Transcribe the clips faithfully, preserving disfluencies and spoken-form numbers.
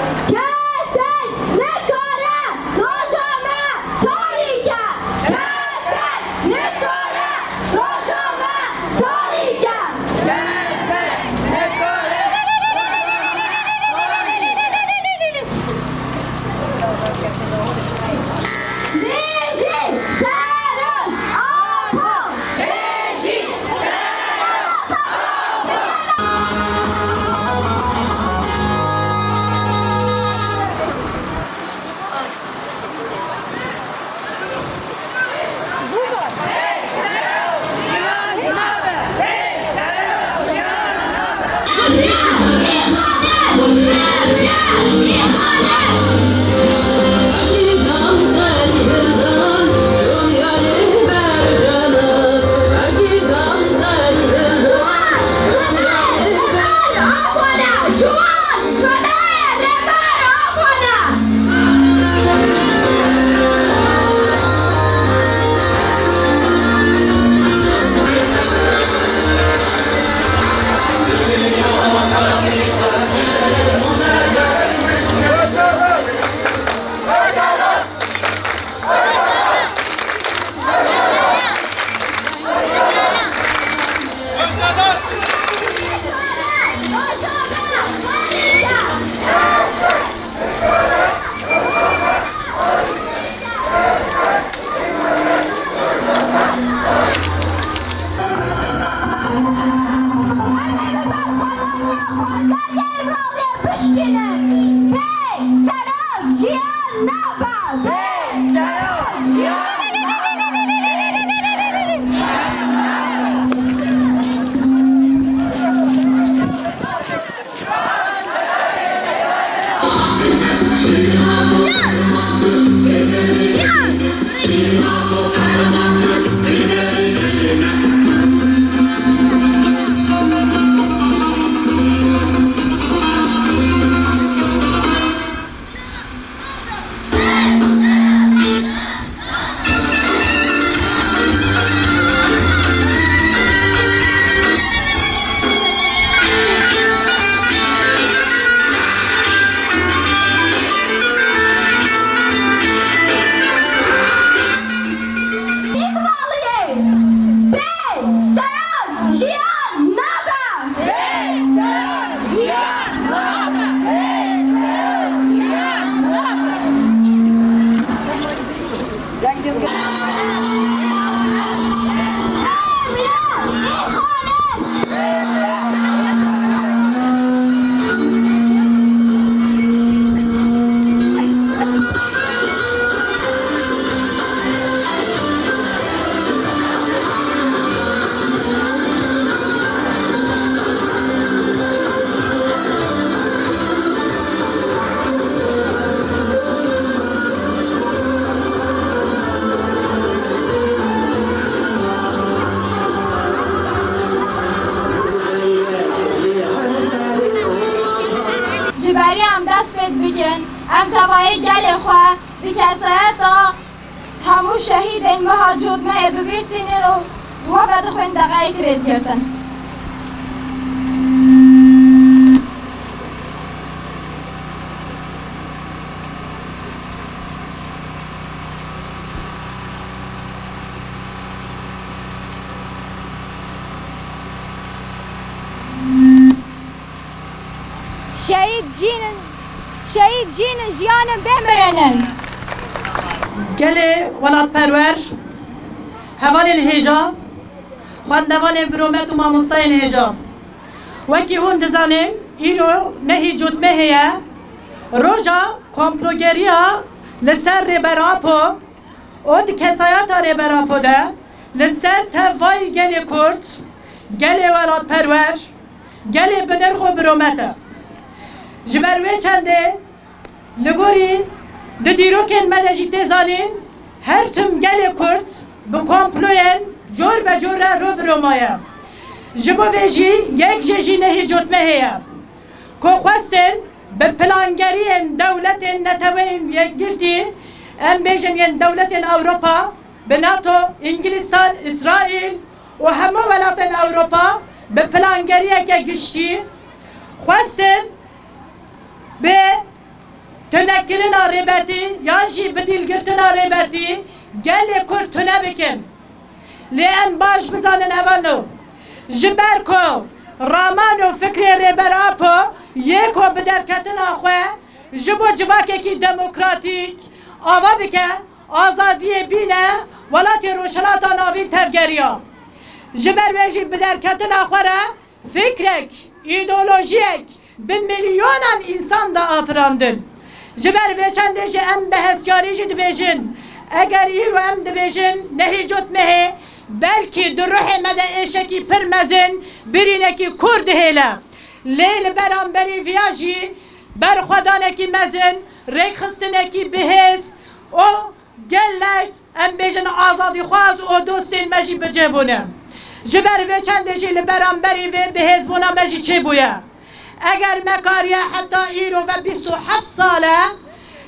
Kesek nikare roja me tarî ke. Kesek nikare roja me tarî ke. Kesek nikare roja me tarî ke. Bijî Serok Apo! Bijî Serok Apo! Bê serok jiyan nabe! Bê serok jiyan nabe! Bê serok jiyan nabe! Ji berî em dest pê bikin, em tevayê gelê xwe di kesayeta hemû şehîdên meha cotmehê bi bîr tînin û we vedixwin deqeyek rêzgirtin. Şehîd jîn in, şehîd jîn in, jiyan in, bê mirin in. Gelê welatperwer, hevalên hêja, xwendevanên bi rûmet û mamostayên hêja. Wekî hûn dizanên, îro nehî cotmehê ye. Roja komplogeriya li ser Rêber Apo û di kesayeta Rêber Apo de li ser tevayî gelê Kurd, gelê welatperwer, gelê binirx û biromet e. Ji ber wê çendê li gorî di dîrokên me de jî tê zanîn, her tim gelê Kurd bi komployên cor be cor re ro bi ro maye. Ji bo vê jî yek jê jî nehî cotmehê ye. Ku xwestin bi plangeriyên dewletên Neteweyên Yekgirtî, em bêjin yên dewletên Ewropa, bi nato, Îngilîstan, Îsraîl û hemû welatên Ewropa bi plangeriyeke giştî xwestin bi tunekirina Rêbertî yan jî bi dîlgirtina Rêbertî gelê Kurd tune bikin. Lê em baş bizanin ev no. Ji ber ku raman û fikrê Rêber Apo yê ku bi derketina xwe ji bo civakekî demokratîk ava bike, azadiyê bîne, welatê Rojhilata Navîn tevgeriya. Ji ber wê jî bi derketina xwe re fikrek, îdeolojiyek bi milyonan însan da afirandin. Ji ber vê çendê jî em bi hestiyarî jî dibêjin, eger îro em dibêjin nehî cotmehê, belkî di ruhê me de êşekî pir mezin, birînekî kûr dihêle. Lê li beramberî viya jî berxwedanekî mezin, rêkxistinekî bihêz û gelek, em bêjin, azadîxwaz û dostên me jî bi cih bûne. Ji ber vê çendê jî li beramberî vê bihêzbûna me jî çêbûye. Eger me kariye heta îro ve bîst û heft sal e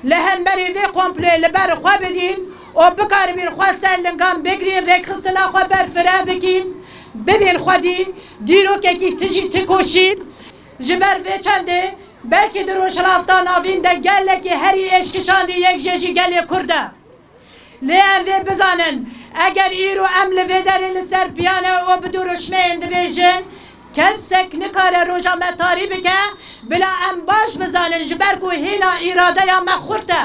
li hemberî vê komployê li ber xwe bidîn û bikaribîn xwe ser lingan bigirîn, rêkxistina xwe berfireh bikîn, bibîn xwedî dîrokekî tijî tikoşîn. Ji ber vê çendê belkî di Rojhilata Navîn de gelekî herî êşkişandî yek jê jî gelê Kurd e. Lê em vê bizanin, eger îro em li vê derê li ser piyan e û bi dirûşmeyên dibêjin, kesek nikare roja me tarî bike, bila em baş bizanin, ji ber ku hîna îradeya me xurt e.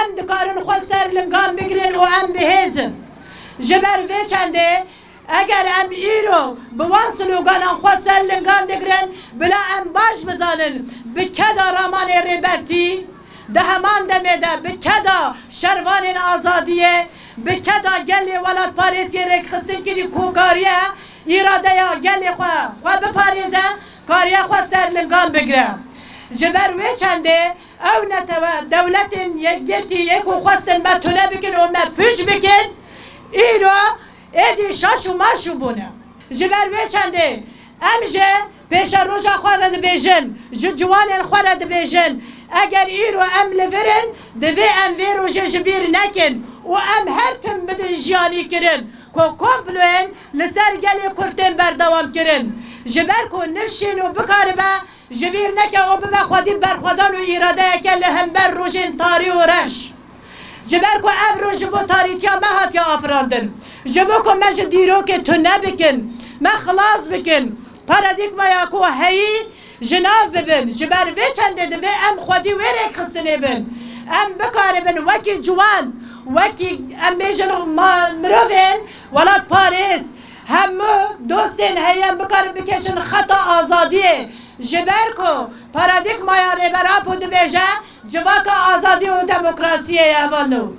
Em dikarin xwe ser lingan bigirin û em bihêzin. Ji ber vê çendê, eger em îro bi wan sloganan xwe ser lingan digirin, bila em baş bizanin, bi keda ramanê Rêbertî, di heman demê de bi keda şervanên azadiyê, bi keda gelê welatparêziyê rêkxistin kirî ku kariye îradeya gelê xwe, xwe biparêze, kariye xwe ser lingan bigire. Ji ber wê çendê ew netewe dewletên yekgirtî yê ku xwestin me tune bikin û me pûç bikin, îro êdî şaş û maş û bûne. Ji ber wê çendê em ji pêşeroja xwe re dibêjin, ji ciwanên xwe re dibêjin, eger îro em li vir in, divê em vê rojê ji bîr nekin û em her tim bidin jiyanî kirin ku komployên li ser gelê Kurd tên berdewam kirin. Ji ber ku nifşîn û bikaribe ji bîr neke û bibe xwedî berxwedan û îradeyeke li hember rojên tarî û reş. Ji ber ku ev roj ji bo tarîtiya me hatiye afirandin, ji bo ku me ji dîrokê tune bikin, me xilas bikin, paradîgmaya ku heyî ji nav bibin. Ji ber vê çendê divê em xwedî wê rêkxistinê bin. Em bikaribin wekî ciwan, wekî, em bêjin, ma-, mirovên welatparêz, hemû dostên heye em bikarin bikeşin xeta azadiyê. Ji ber ku paradîgmaya Rêber Apo dibêje, civaka azadî û demokrasiyê ye, hevalno.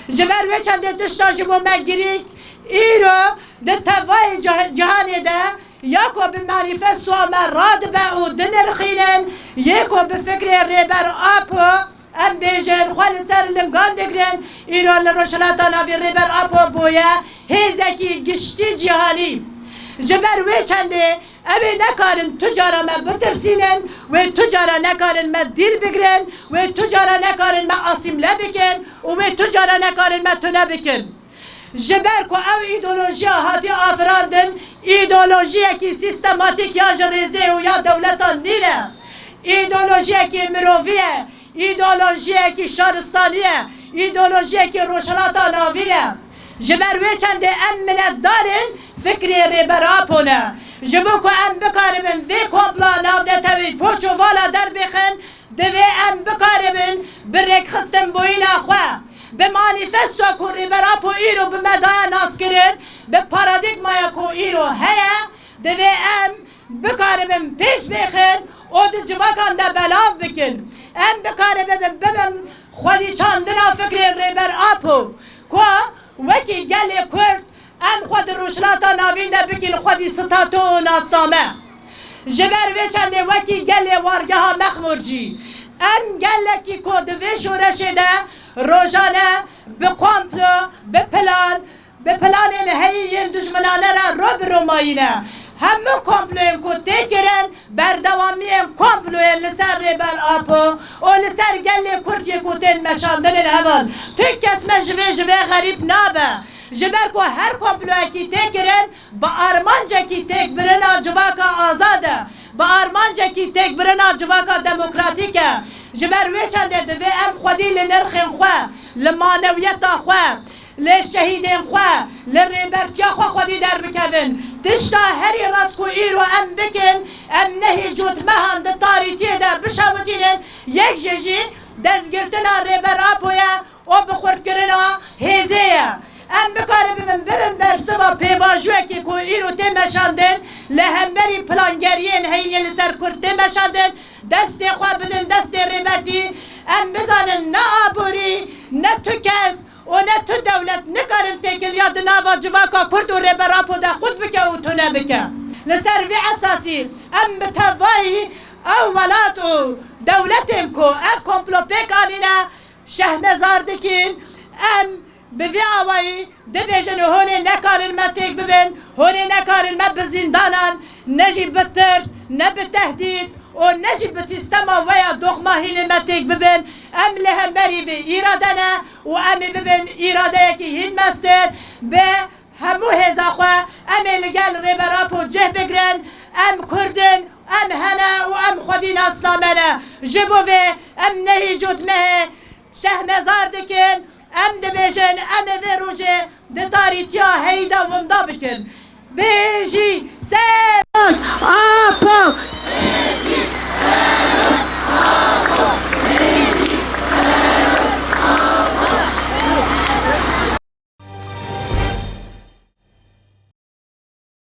Ji ber wê çendê tişta ji bo me girîng îro di tevayê cih-, cîhanê de ya ku bi manîfestoya me radibe û dinirxînin, yê ku bi fikrê Rêber Apo, em bêjin, xwe li ser lingan digirin, îro li Rojhilata Navîn Rêber Apo bûye hêzekî giştî cîhanî. Ji ber wê çendê ew ê nekarin tu cara me bitirsînin, wê tu cara nekarin me dîl bigirin, wê tu cara nekarin me asîmle bikin û wê tu cara nekarin me tune bikin. Ji ber ku ew îdeolojiya hatiye afirandin, îdeolojiyekî sîstematîk ya ji rêzê û ya dewletan nîne. Îdeolojiyekî mirovî ye, îdeolojiyekî şaristanî ye, îdeolojiyekî Rojhilata Navîn e. Ji ber wê çendê em minetdarên fikrê Rêber Apo ne. Ji bo ku em bikaribin vê kompla navnetewî poç û vala derbêxin, divê em bikaribin bi rêkxistinbûyîna xwe, bi manîfesto ku Rêber Apo îro bi me daye naskirin, bi paradîgmaya ku îro heye, divê em bikaribin pêş bêxin û di civakan de belav bikin. Em bikaribibin bibin xwedî çandina fikrên Rêber Apo, ku wekî gelê Kurd em xwe di Rojhilata Navîn de bikîn xwedî statû û nasname. Ji ber vê çendê wekî gelê wargeha Mexmûr jî em gelekî ku di vê şoreşê de rojane bi komplo, bi plan, bi planên heyî yên dijminane re ro bi ro mayîne. Hemû komployên ku tê kirin, berdewamiyên komployên li ser Rêber Apo û li ser gelê Kurd yê ku tên meşandin in heval. Tu kes me ji vê, ji vê xerîb nabe. Ji ber ku her komployekî tê kirin, bi armancekî têkbirina civaka azad e. Bi armancekî têkbirina civaka demokratîk e. Ji ber wê çendê divê em xwedî li nirxên xwe, li manewiyeta xwe, li şehîdên xwe, li rêbertiya xwe xwedî derbikevin. Tişta herî rast ku îro em bikin, em nehî cotmehan di tarîtiyê de bişewitînin, yek jê jî destgirtina Rêber Apo ye û bi xurtkirina hêzê ye. Em bikaribin bibin bersiva pêvajoyekê ku îro tê meşandin, li hemberî plangeriyên heyî li ser Kurd tê meşandin, destê xwe bidin destê rêbertî. Em bizanin ne aborî, ne tu kes, û ne tu dewlet nikarin têkiliya di nava civaka Kurd û Rêber Apo de qut bike û tune bike. Li ser vê esasî em bi tevayî ew welat û dewletên ku ev komplo pêk anîne şehmezar dikin. Em bi vî awayî dibêjin û hûn ê nekarin me têk bibin, hûn ê nekarin me bi zîndanan, ne jî bi tirs, ne bi tehdîd, û ne jî bi sîstema we ya doxma hînê me têk bibin. Em li hemberî vê îrade ne û em ê bibin îradeyekî hîn mestir. Bi hemû hêza xwe em ê li gel Rêber Apo cih bigrin. Em Kurd in, em hene û em xwedî nasname ne. Ji bo vê em nehî cotmehê şehmezar dikin. Em dibêjin, em ê vê rojê di tarîtiya heyî de winda bikin. Bêjî ser!